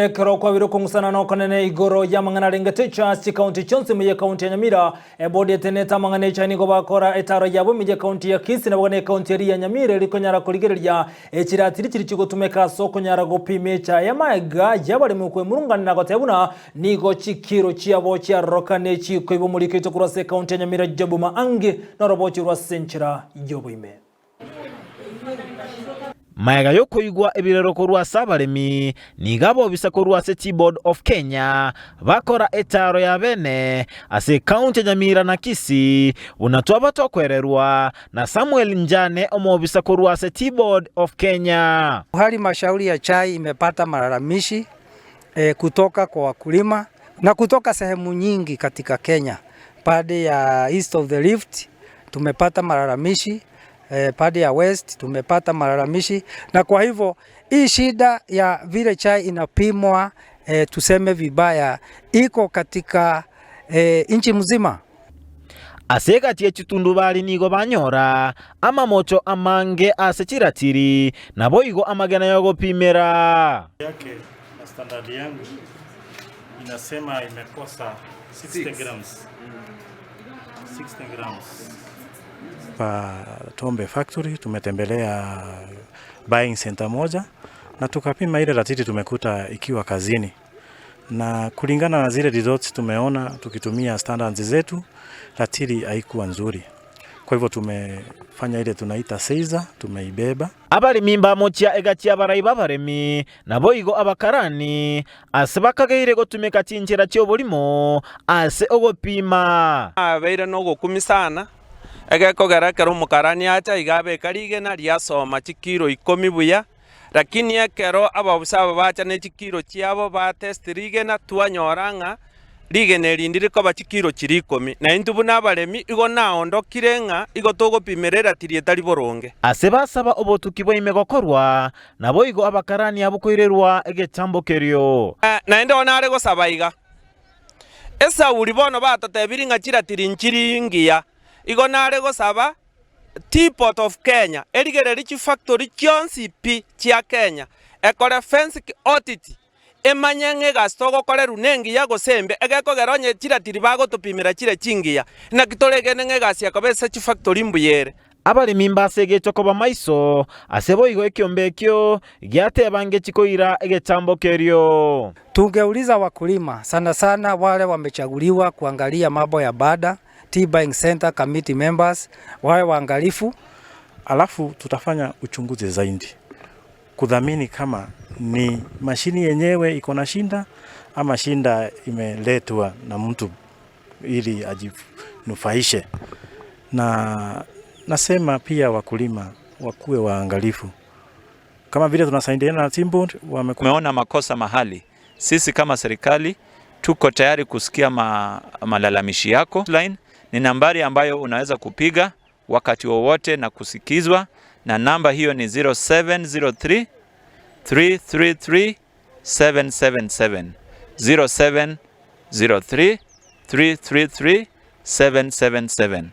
Ekero kwabeire okong'usana nokonene igoro y'amang'ana arengete ase chikaunti chionsi ime y'ekaunti ya Nyamira, ebodi etenenete amang'ana echae nigo bakora etaro yabo ime y'ekaunti ya Kisii naboigo n'ekaunti eria ya Nyamira eri konyara korigereria echiratiri chiria chigotumeka ase okonyara gopima echae y'amaega y'abaremi kwemurungania na goteba buna nigo chikiro chiabo chiarorokane chikoiba omoriko oito korwa ase ekaunti ya Nyamira Job Maangi norobochi rwa ase enchera y'oboime. Magega y'okoigwa ebirero korwa ase abaremi, nigo abobisa korwa ase Tea Board of Kenya bakora etaaro ya bene ase ekaunti ya Nyamira na Kisii, buna twaba tokwererwa na Samuel Njane omobisa korwa ase Tea Board of Kenya. Halmashauri ya chai imepata malalamishi kutoka kwa wakulima na kutoka sehemu nyingi katika Kenya, pande ya East of the Rift tumepata malalamishi eh, pande ya West tumepata malalamishi, na kwa hivyo hii shida ya vile chai inapimwa eh, tuseme vibaya iko katika eh, nchi mzima. Ase egati ye chitundubari nigo banyora amamocho amange ase chiratiri, naboigo amagena y'ogopimera. Yake na standard yangu inasema imekosa 60 grams. 60 grams. Pa Tombe Factory tumetembelea buying center moja na tukapima ile ratili tumekuta ikiwa kazini, na kulingana na zile results tumeona tukitumia standards zetu, ratili haikuwa nzuri. Kwa hivyo tumefanya ile tunaita seiza, tumeibeba. Abaremi mbamochia egati y'abarai b'abaremi, naboigo abakarani, ase bakageire gotumeka chinchera chi'oborimo ase ogopima. Abeire nogokumia sana, egekogera ekero omokarani acha iga abeka rigena riasoma chikiro ikomi buya, lakini ekero abaofisa aba bacha ne chikiro chiabo ba test rigena twanyora ng'a rigena eri ndirikoba chikiro chiria ikomi. Na intwe buna abaremi igo naondokire ng'a igo togopimera eratiri etari boronge. Ase basaba obotuki bwa ime gokorwa, Naboigo abakarani abwo koirerwa egetambo kerio. Naende bono nare gosaba iga, Esauri bono batotebirie ng'a chiratiri nchiri ngiya, igo nare gosaba Teapot of Kenya erigererie chifactory chionsi pi chia Kenya, ekore forensic audit emanye ng'a egasi togokorerwa nengiya gose embe, egekogera onye chiratiri bagotopimera chire chingiya, naki toregene ng'a egasi ekoba ase chifactory mbuya ere. Abaremi mbasegetwe koba maiso, ase boigo ekiombe ekio giateba ngechi koira egetambo kerio. Tungeuliza wakulima sana sana wale wamechaguliwa kuangalia mambo ya bada, tea buying center committee members, wawe waangalifu. Alafu tutafanya uchunguzi zaidi kudhamini kama ni mashini yenyewe iko na shinda ama shinda imeletwa na mtu ili ajinufaishe. Na nasema pia wakulima wakuwe waangalifu kama vile tunasaidiana na Tea Board Tumeona makosa mahali, sisi kama serikali tuko tayari kusikia ma, malalamishi yako. Line ni nambari ambayo unaweza kupiga wakati wowote na kusikizwa, na namba hiyo ni 0703 333 777 0703 333 777.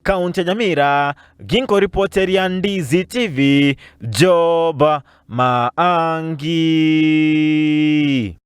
Kaunti ya Nyamira, ginkoripoteria Ndizi TV, Job Maangi.